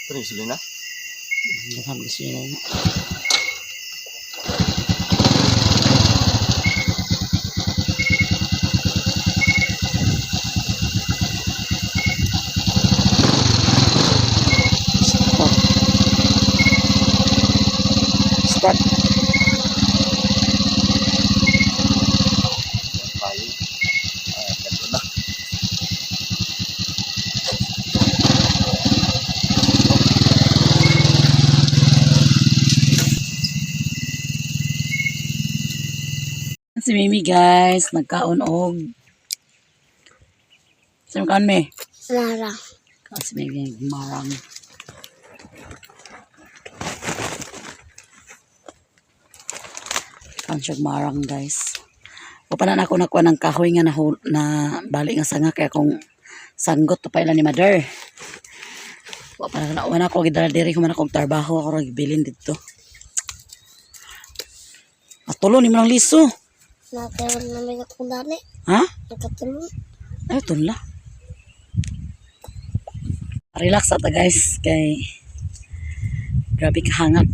Ito gasolina? Daghan gasolina na. Stop. Stop. Yan tayo. Ay, ganito na. Si Mimi, guys, nagkaon og. Sino kaon me? Nara. Kaon si Mimi marang. Kaon siya marang, guys. O pa na ako nakuha ng kahoy nga na bali nga sanga kaya kung sanggot to pa ila ni mother. Wa pa na wala ko gidala diri human akong trabaho ako ra gibilin didto. Atulo ni mo ng liso. Nakaroon namin akong dali. Ha? Nakatulong. Ay, tunla. Relax ata, guys, kay grabe kahangag.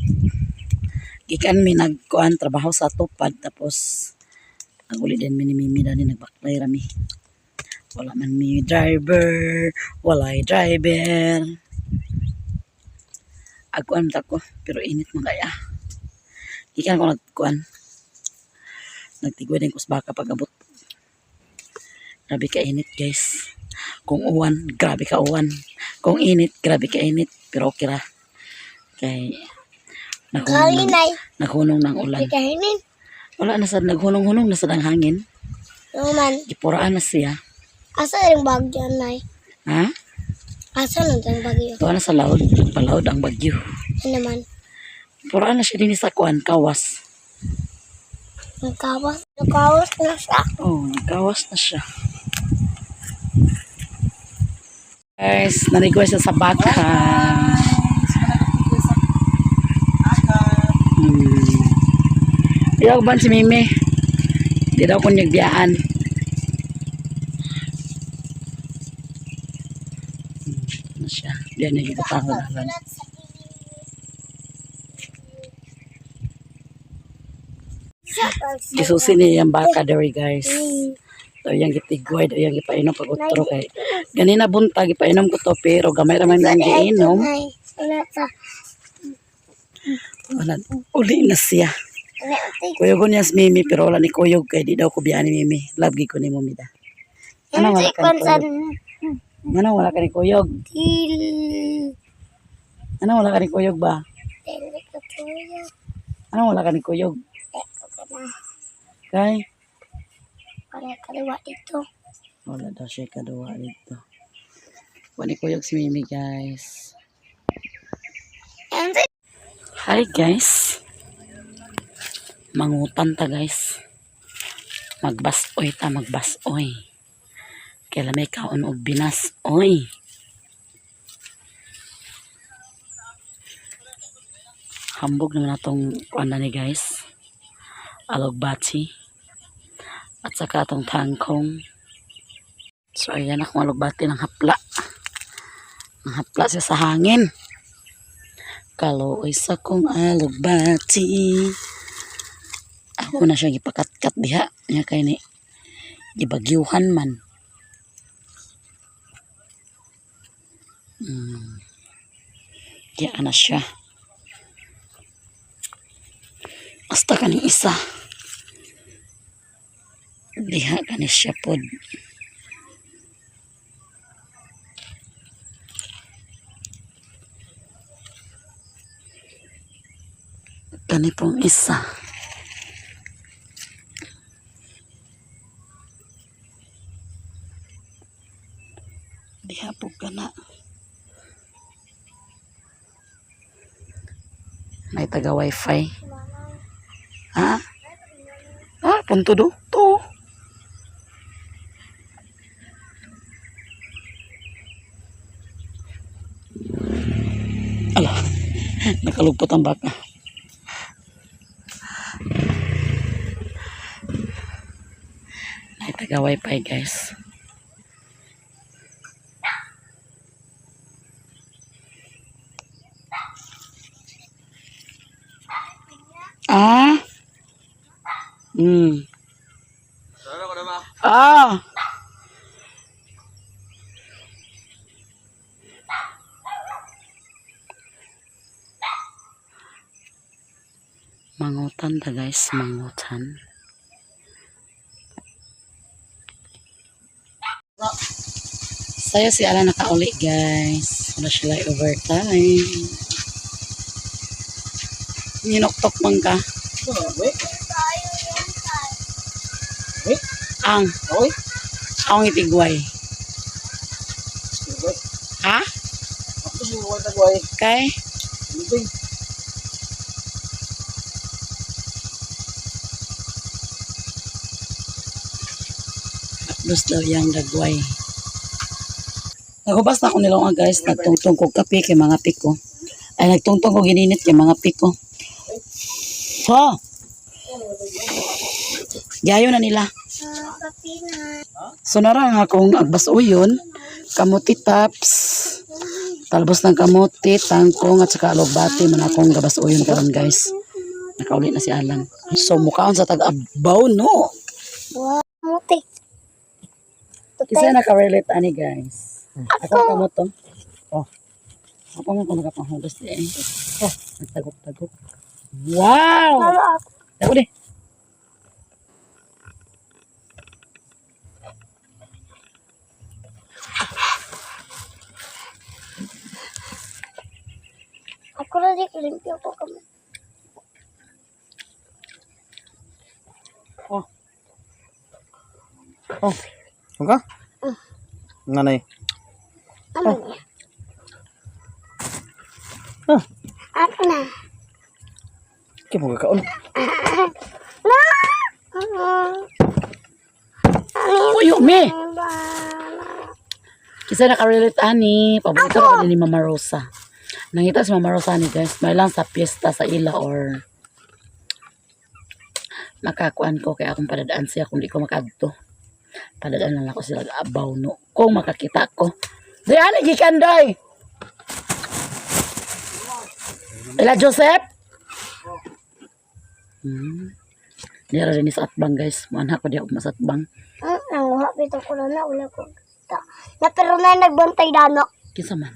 Gikan mi nagkuan trabaho sa tupad, tapos ang uli din mi ni Mimi dani nagbaklay rami. Wala man mi driver, walay driver. Agkuan ta ko pero init man kaya. Gikan ko nagkuan. Nagtigwa din ko sa baka pag-abot. Grabe ka init, guys. Kung uwan, grabe ka uwan. Kung init, grabe ka init. Pero okay ra. Kay naghunong ng, Kalinay. naghunong ng ulan. Ikahinin. Wala na sad naghunong-hunong na sad ang hangin. Naman. Gipuraan na siya. Asa yung bagyo, Nay? Ha? Asa na yung bagyo? Tuwa na sa loud. Nagpalaod ang bagyo. Ano naman? Puraan na siya din sa kuan, kawas. Nagkawas. Nagkawas na siya. Oh, nagkawas na siya. Guys, nanigo siya sa baka. Ayaw ban si Mimi. Di daw ko nagbiyaan. Ano siya? Diyan niya gitataho na lang. Gisusi niya yung baka diri, guys. Daw yung gitigway, daw yung gipainom pag utro kay. Ganina buntag gipainom ko to pero gamay ra man ang giinom. Nay, wala sa. Wala, uli na siya. Wala, ate. Kuyog niya si Mimi pero wala ni kuyog kay di daw ko biyaan ni Mimi. Love gid ko ni Mimi da. Ano wala ka ni kuyog? Ano wala ka ni kuyog? Til. Ano wala ka ni kuyog ba? Dili ka tuyo. Ano wala ka ni kuyog? Okay na. Kay Wala kaliwa dito. wala daw siya kaduwa dito. Wala ni kuyog si Mimi, guys. And Hi, guys. Mangutan ta, guys. Magbasoy ta, magbasoy. Kailan may kaon og binas oy. Hambog naman atong kuan na ni, guys. Alugbati. At saka atong tangkong. So ayan akong alugbati ng hapla. Ang hapla siya sa hangin. Kaluoy sa kong alugbati. Ako na siya gipakatkat diha. Nya kay ni gibagyuhan man. Diya na siya. Basta kaning isa. Diha kani siya pod. Kani pong isa. Diha po kana. May taga wifi. Ha? Ah, punto do. To. Ala, nakalugpot ang baka. May taga wifi, guys. Ah! Mangutan ta guys, mangutan. Sayo si Ala nakauli guys. Wala sila overtime. Ninoktok man ka. Ang. Ang itigway. Ha? Kay? Haplos daw yang dagway. Nagubas na ako nila nga guys. Nagtungtong ko kape kay mga piko. Ay, nagtungtong ko gininit kay mga piko. Fo! Gayo na nila. Ah, kape na. So nara nga akong agbaso yun, kamuti tops, talbos ng kamuti, tangkong at saka alugbati man akong gabaso yun karon guys. Nakauli na si Alan. So mukhaon sa tag-abaw no. Wow, muti. Isa naka-relate ani guys. Ako kamoto. Oh. Ako man ko nakapanghugas eh. Oh, nagtagok-tagok. Wow! Mama, ako. Ako di. Ako na di limpyo ko kami. Oh. Ka? Nanay. Ano niya? Ah. Ako na. Kaya mo kakaon. Na! Mm. Uy, umi. Ba? Kisa nakarelate ani, paborito ra ni Mama Rosa. Nangita si Mama Rosa ni guys, may lang sa piyesta sa ila or makakuan ko kay akong padadaan siya kung di ko makadto. Padadaan lang ako sila abaw no. Kung makakita ko. Di ani gikan doy. Ila Joseph. Nira rin sa atbang guys. Muana ko di ako masatbang. Nanguha bitaw ko na na wala ko kita. Na pero na nagbantay dano. Kinsa man?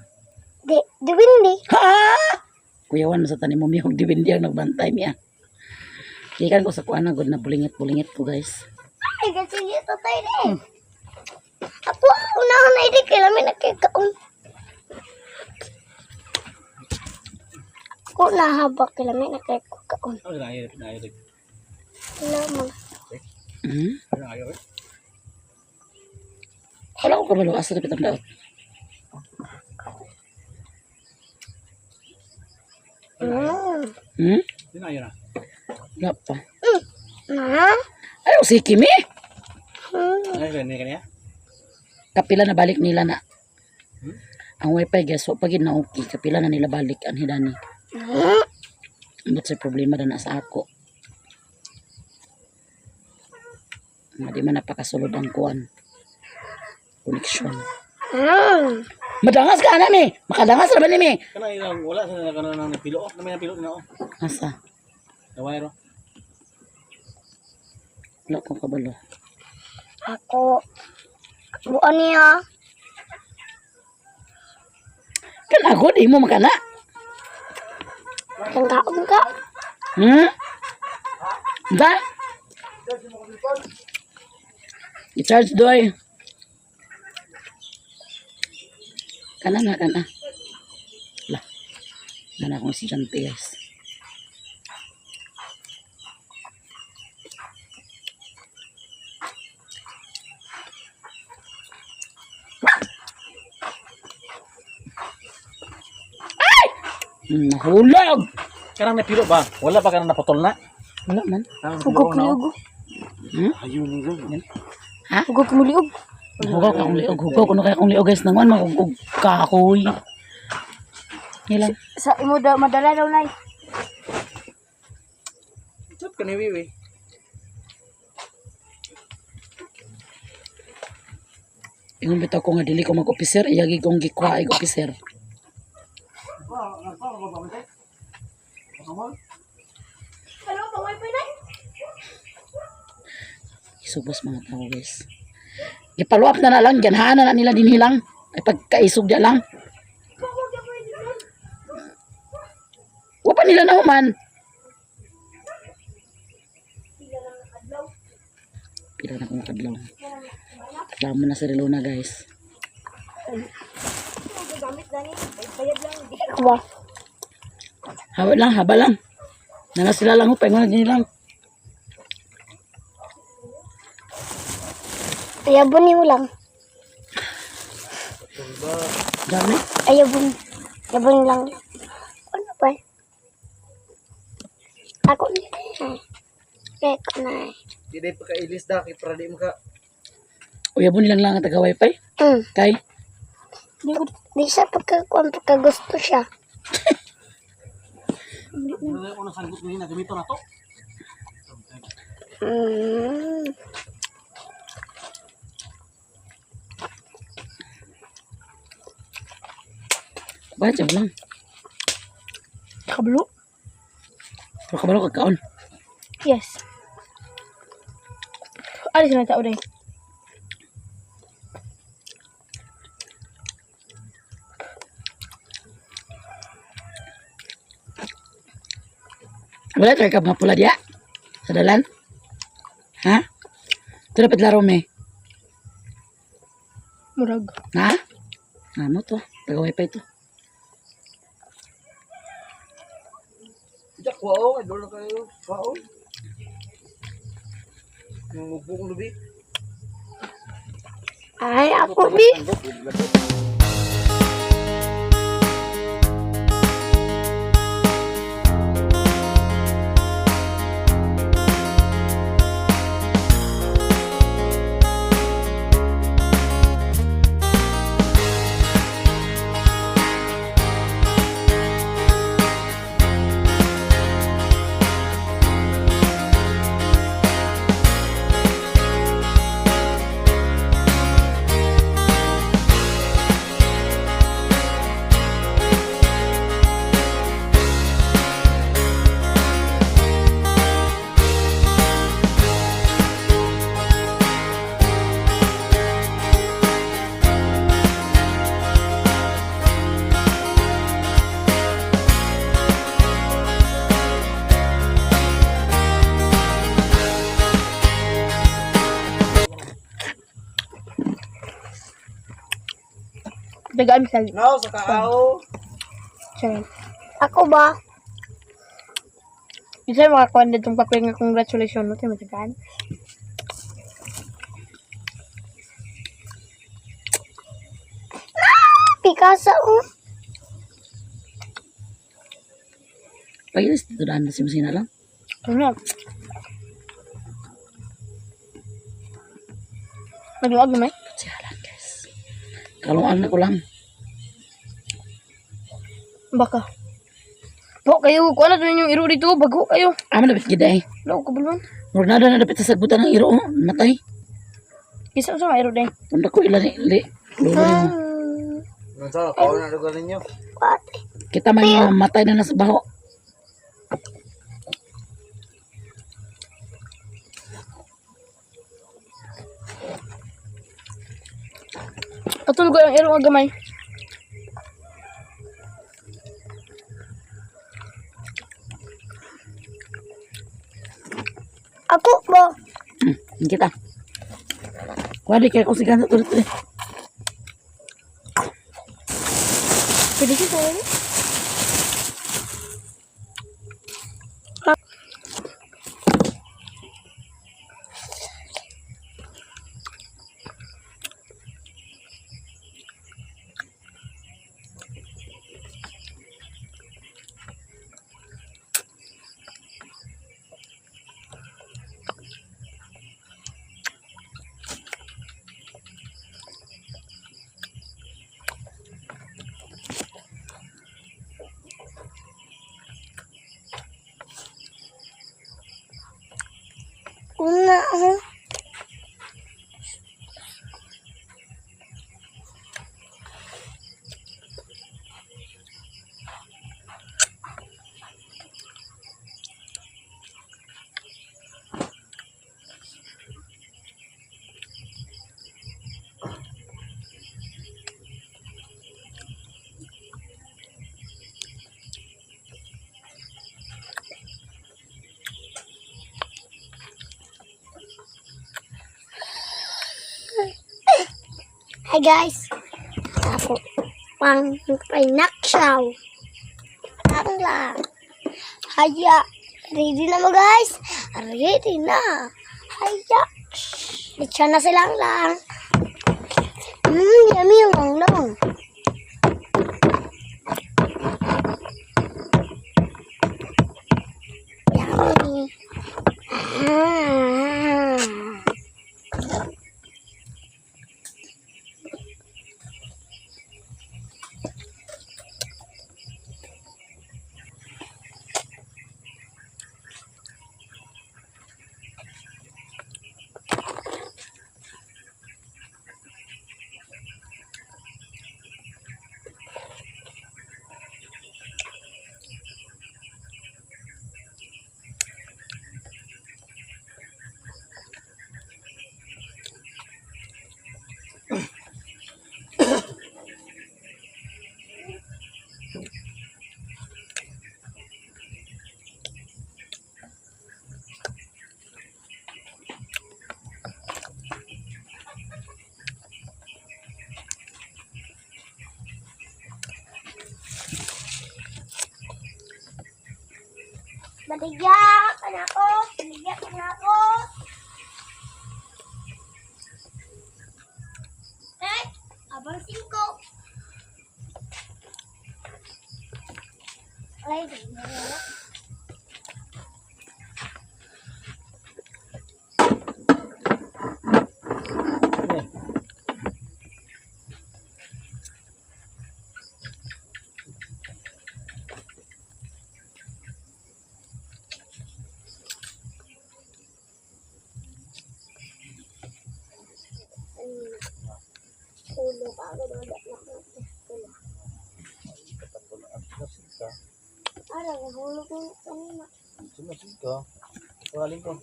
Di di Windy. Ha? Kuyawan mo sa tanim mo mihog dibindi ang nagbantay niya. Gikan ko sa kuan na gud na bulingit-bulingit ko guys. Ay kasi dito tayo di. Ako unahan na di kay lami nakikaon. Ako nahabak kay lami nakikaon. Wala man. Wala ko kabalo asa dapat ang daot. Wala pa. Na? Ay, si Kimi. Mm. Kapila na balik nila na. Ang wifi guys, wa pagid na okay. Kapila na nila balik ang hidani. But sa problema na sa ako. Nga di man napakasulod ang kuan. Connection. Madangas ka na mi. Makadangas ra ba ni mi? Kana ilang wala sa kana nang napilo. Na may napilo na oh. Asa? Naway ro. Wala ko kabalo. Ako. Buon niya. Kan ako di mo makana. Kang kaon ka. Da? I-charge doy. Kana na, kana. Lah. Kana akong estudyante, guys. Ay! Nahulog! Kanang napilo ba? Wala pa kanang naputol na? Wala man. Hugo kumuliog. Ayun ni. Ha? Hugo kumuliog. Hugaw ka akong liog. Hugaw kuno kaya akong liog guys. Nanguan magugog ka ako'y. Nilang. Sa imo daw madala daw nay. Chut ka ni Wiwi. Ingon bitaw ko nga dili ko mag-officer, iyagi kong gikuha ay officer. Hello, pang wifi nay. Isubos mga tao, guys. Gipaluap na na lang, ganhaan na na nila dinhi lang. Ay pagkaisog dia lang. Wa pa nila nahuman. Pila na akong kadlaw. Kadlaw mo na sa Relona, guys. Ba? Haba lang, haba lang. Nana sila lang, upay mo na din lang. Ayabon niyo lang. Dami. Ayabon. Ayabon lang. Ano ba? Ako ni. Eh, ko na. Di pa kailis da kay para di maka Uyabon nilang lang ang taga wifi. Kay, Di siya pagkakuan pagkagusto siya. Ano unang sanggot ni na gamito na to. Bakit siya lang? Kablo? Pero kabalo kagkaon. Yes. Alis na tao day. Wala tayo ka mga pula diya? Sa dalan? Ha? Ito dapat laro me. Murag. Ha? Amo to. Taga wifi to. Diyak wao, idol na kayo. Wao. Mugbo kong lubi. Ay, ako bi. Dagaan sa No, sa kaao. Charan. Ako ba? Isa makakuha na itong papel nga congratulations no tayo matagaan. Pikasa oh. Pagilis dito daan na si Musina lang. Ano? Nagluag naman. Siyalan guys. Kalungan na ko lang. Baka. Bago kayo. Kuha na ito yung iro dito. Bago kayo. Amo dapat gid eh. Wala ko kabulon. Murag na na dapat sa sagbutan ng iro. Oh. Matay. Isa sa mga iro din. Tunda ko ila ni li. Lulo nimo. Nasa kaao na lugar ninyo. Ate. Kita may mga matay na nasa baho. Patulgo ang iro nga gamay. Ako ba? Kita. Kuha di kay kung sigan sa tulit. Pwede siya sa iro. Hi guys. Ako pang pinaksyaw. Ang lang. Haya. Ready na mo guys? Ready na. Haya. Lechon na silang lang. Yummy yung long. Yummy. Ah. Baligya ka na ako. Baligya ka na ako. Eh, abang singko. Ay, di na wala. Ulo pa ako doon. Ulo. Ara, nahulog ko kanina. Sumasin ka. Paling ko.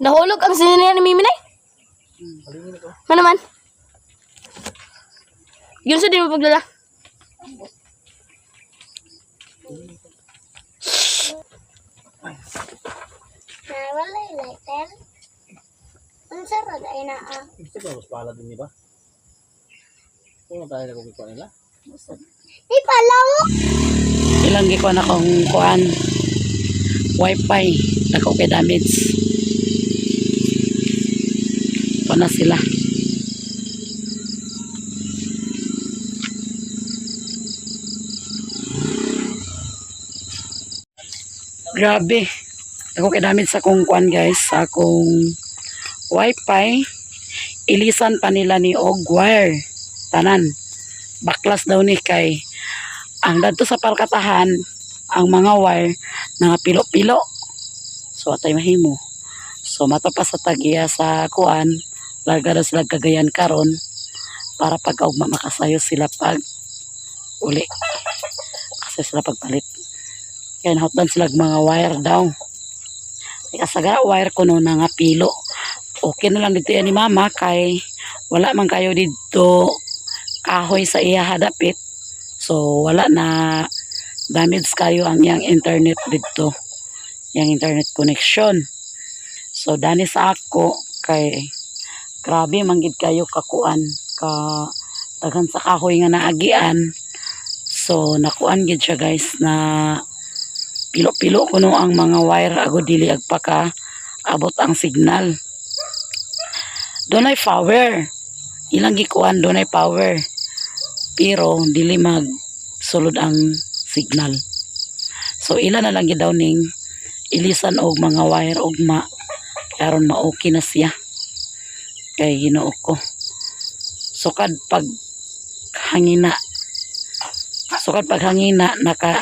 Nahulog ang sinina ni Mimi nay. Palingin ako. Ano man? Yun sa di mo pagdala. Nawala yung lighter. Unsa ra ay naa? Gusto ba mas pala din, di ba? Kung tayo nagkukuha nila. Di pala oh. Ilang gikuan akong kuan wifi dako kay damage. Pa na sila. Grabe. Dako kay damage sa akong kuan guys, sa akong wifi. Ilisan pa nila ni og wire. Tanan. Baklas daw ni kay ang dadto sa palkatahan ang mga wire nga pilo-pilo. So atay mahimo. So mata pa sa tagiya sa kuan, larga daw sila gagayan karon para pag ugma makasayo sila pag uli. Kasi sila pagpalit. Kaya nahutdan sila og mga wire daw. Kasagara wire ko no na nga pilo. Okay na lang dito yan ni mama kay wala man kayo dito kahoy sa iya hadapit. So wala na damage kayo ang iyang internet dito. Yang internet connection. So dani sa ako kay grabe manggid kayo kakuan ka daghan sa kahoy nga naagian. So nakuan gid siya guys na pilo-pilo kuno ang mga wire ago dili ag paka abot ang signal. Dunay power. Ilang gikuan dunay power. Pero dili mag sulod ang signal. So ila na lang gid daw ning ilisan og mga wire ugma karon ma-okay na siya. Kay Ginoo ko. Sukad pag hangina. Sukad pag hangina naka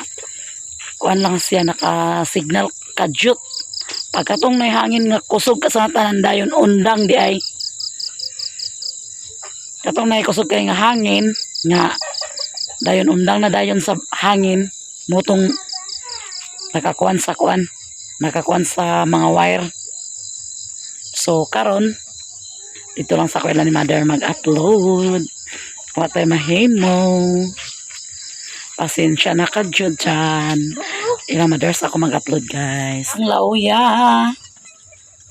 kuan lang siya naka signal kadyot. Pagkatong may hangin nga kusog ka sa tanan dayon undang di ay. Katong nay kusog kay nga hangin nga dayon undang na dayon sa hangin mutong nakakuan sa kuan nakakuan sa mga wire. So karon dito lang sa kwela ni mother mag-upload. Watay mahimo. Pasensya na ka jud dyan. Ilang mothers ako mag-upload guys. Ang lauya.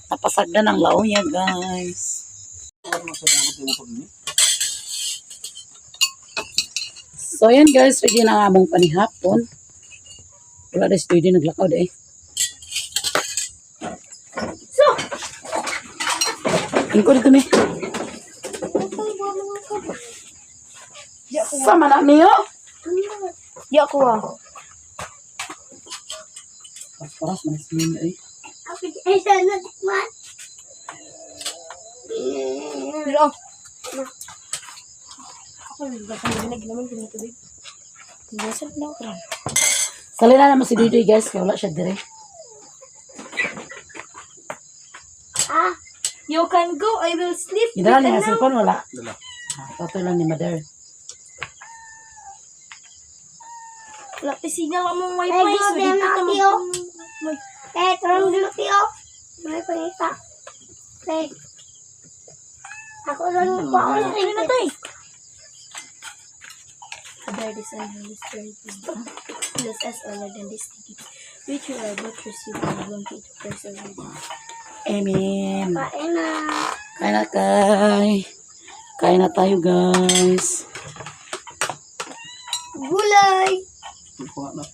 Napasagdan ang lauya guys. Ano sa mga motor ni? So ayan guys, ready na ang among panihapon. Wala na si Didi, naglakaw eh. So, Ingko dito ni. Sama na niyo. di ako ah. Paras man si Mimi eh. Ay, sana tikman. Pero oh. Ako nagbasan na ginaman ko ng tubig. Nagbasan na ako ron. Salina naman si Didi guys, kaya wala siya dire. Ah, You can go, I will sleep. Gidala niya ang cellphone, wala. Dala. Ah, Pato lang ni Mother. Wala pa signal ang mong Ay, wifi. So, grabe dito na, na tiyo. mag- eh, turong dito, May pangita. Eh, ako lang po ako Ano na tayo? Father, the Son, Holy Spirit, wisdom. Bless us, O Lord, and this gift, which we are about to receive from the to Christ our Lord. Amen. Kain na. Kain na kay. Kain na tayo guys. Gulay. Kuha na.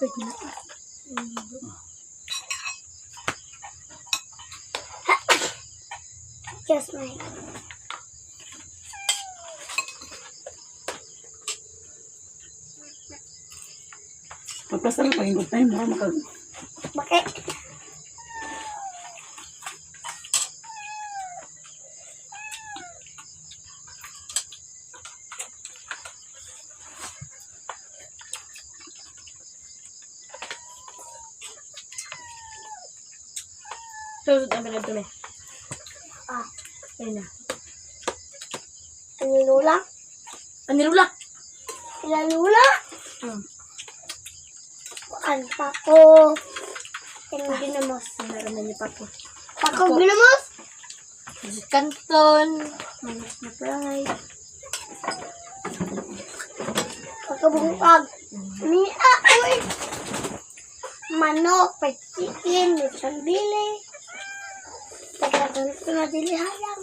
Wait na. Yes, my. Pagpasar lang paging good time, mura maka Bakit? So, ang pinag to Ah, Ayun na. ano lula? Ano lula? Ila lula? Hmm. Kuan pa ko. Ano ginamos? Meron na niya pa po. Pako ginamos? Canton. Manok na fry. Pako bungkag. Ni ah, uy. Manok, fried chicken, lechon bili. Pagkatan ko na dili hayang.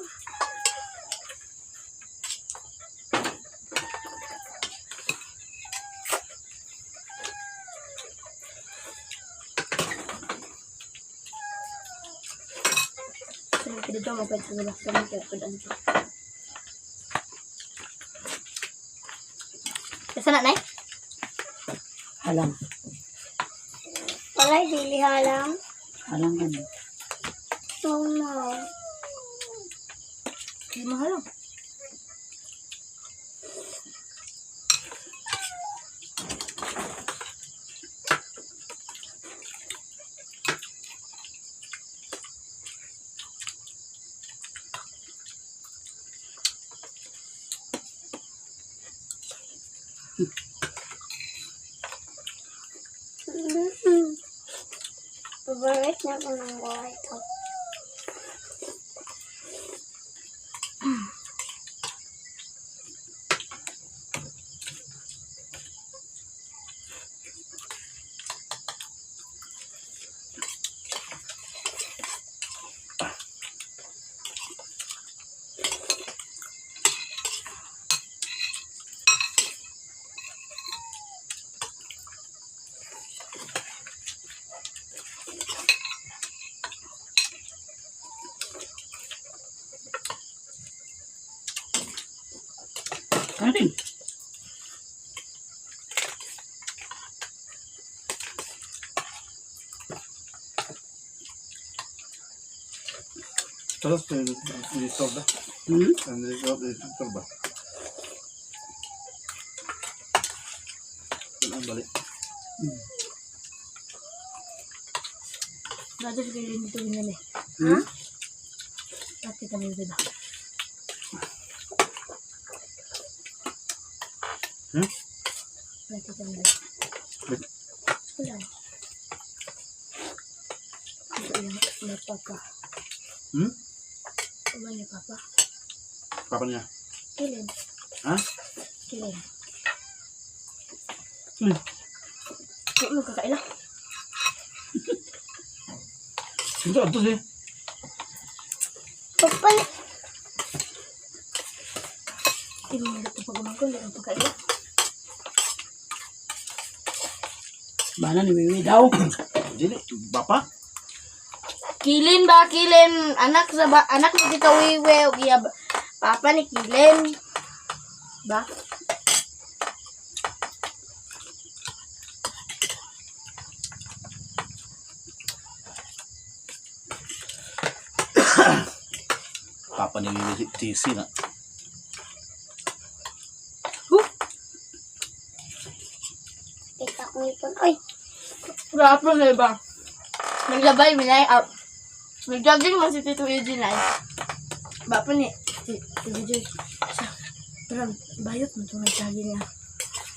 So, pinag ko magpwede sa labas kami kaya pwede ano pa. Basta na, Nay? Halang. Walay dili halang. Halang kami. Oh no. Hindi mahal lang. Favorite na ko ng buhay ko. Kain din. Terus di sorba. Di sorba. Ang balik. Dati siguro rin dito ganyan eh. Hmm? Dati kami dito ba? Hmm? Dati kami dito. Bit. Wala. Ito yung may papa. Hmm? Uma niya papa. Papa niya. Kilin. Ha? Kilin. Hmm. Huwag mo kakaila. Ito, ito siya. Pagpalit. Hindi mo ito pagumangkon, hindi mo pagkaila. Bana ni Wiwi daw. Dili, bapa. Kilin ba kilin anak sa ba anak ni Tita Wiwe ug iya papa ni Kilin. Ba? Papa ni Wiwi TC na. Huh? Kita kong ipon. Ay, Grabe na ba? Naglabay minay out. Nagjogging man si Tito Eugene ay. Ba pa ni si Tito Eugene. Siya. Pero bayot mo itong nagjogging niya.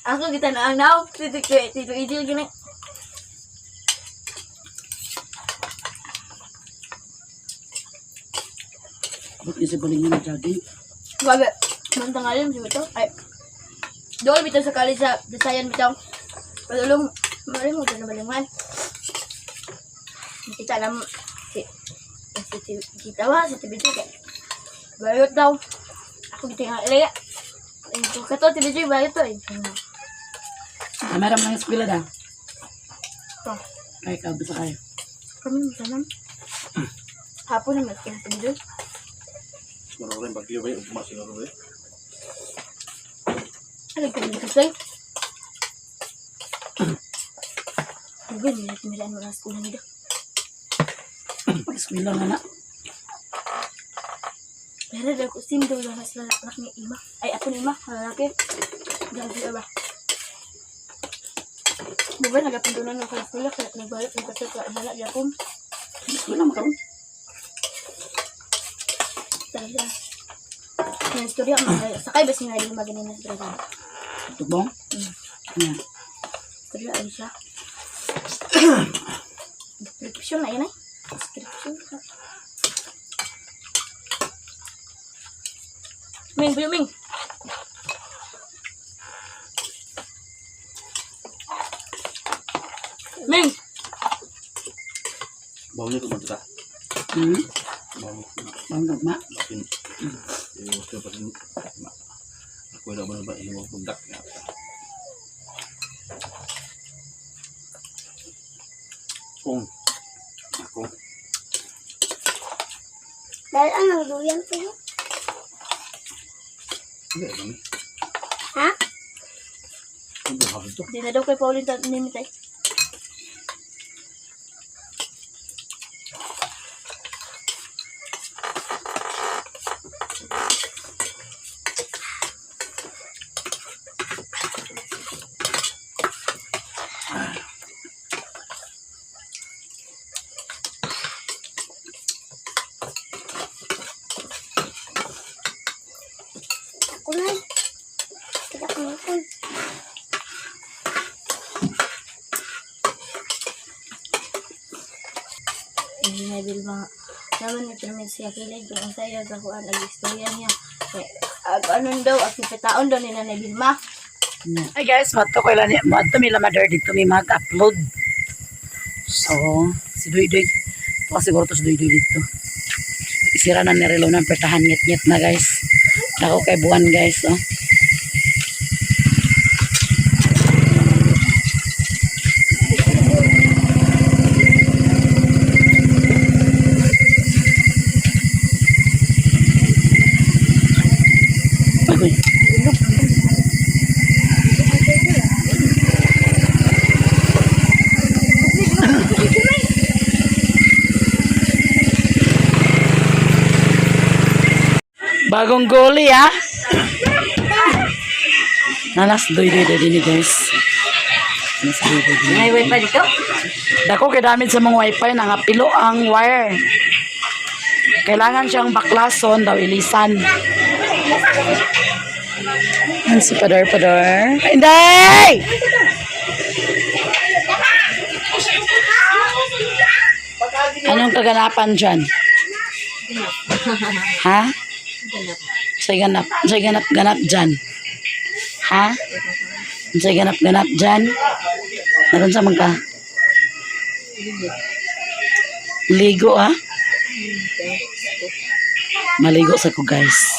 Ako kita na ang now Tito Tito Eugene gini. Abot niya sa baling na jogging. Grabe. Mantangalim si bitaw. Ay. Dool bitaw sa kali sa Bisayan bitaw. Padulong mali mo na balingan. Kita na si si si kita ba si TBJ kay. Bayot daw. Ako kita nga ilaya. Ito kato TBJ bayot to. Eh. Ah, meron lang eskwela da. Pa. Kaya ka, basta kayo. Kami mo tanan. Hapon naman kaya TBJ. Siguro rin, bagyo ba yun? Ugma siguro ba yun? Ano ka dito say? Dugan nila timiraan mo na sa kulang nila. Pag-eskwela nga na. Pero daw ko sim daw lang sila anak ni Ima. Ay ako ni Ima, lalaki. Diyan sila ba? Bukan nagapundunan ng kalasula kaya nagbalik ng kasal kaya wala yapon. Eskwela makaroon. Talaga. Yung istorya, mga sakay ba siya nga maganin na istorya? Tugbong? Yeah. Istorya ay siya. Description na yun ay. Description. Ming, Ming, Ming. Ming! Bawo niya kumanta ta. Hmm? Bawo. Bang tugma. Bakin. Iwas ko pa rin. Ako na ba ba iwang pundak nga. Kung ako dahil anong duyan ko yun? hindi kami. Ha? Hindi ako ito. Di na daw kay Pauline nimitay. Ako na. Kita kong ipon. Hindi na bil mga naman ni Permin siya kilid kung ang sayo sa kuan ang istorya niya. Kay ag anon daw ang pitaon daw ni Nanay Vilma. Hi guys, madto ko ilan madto mi mother dito mi mag-upload. So, si Duy Duy. Ito siguro to si Duy Duy dito. Isira na ni relo ng pertahan ngit-ngit na guys. Dako kay buwan guys, oh. Agoy. Bagong goli ah. Nalas doy doy doy ni guys. Nas doy doy doy. May wifi dito? Dako kay damage sa mga wifi nangapilo ang wire. Kailangan siyang baklason daw ilisan. Ang si Pador Pador. Inday! Anong kaganapan dyan? Ha? Say ganap, say ganap ganap dyan. Ha? Say ganap ganap dyan. Meron sa mga. Ligo ah. Maligo sa ko, guys.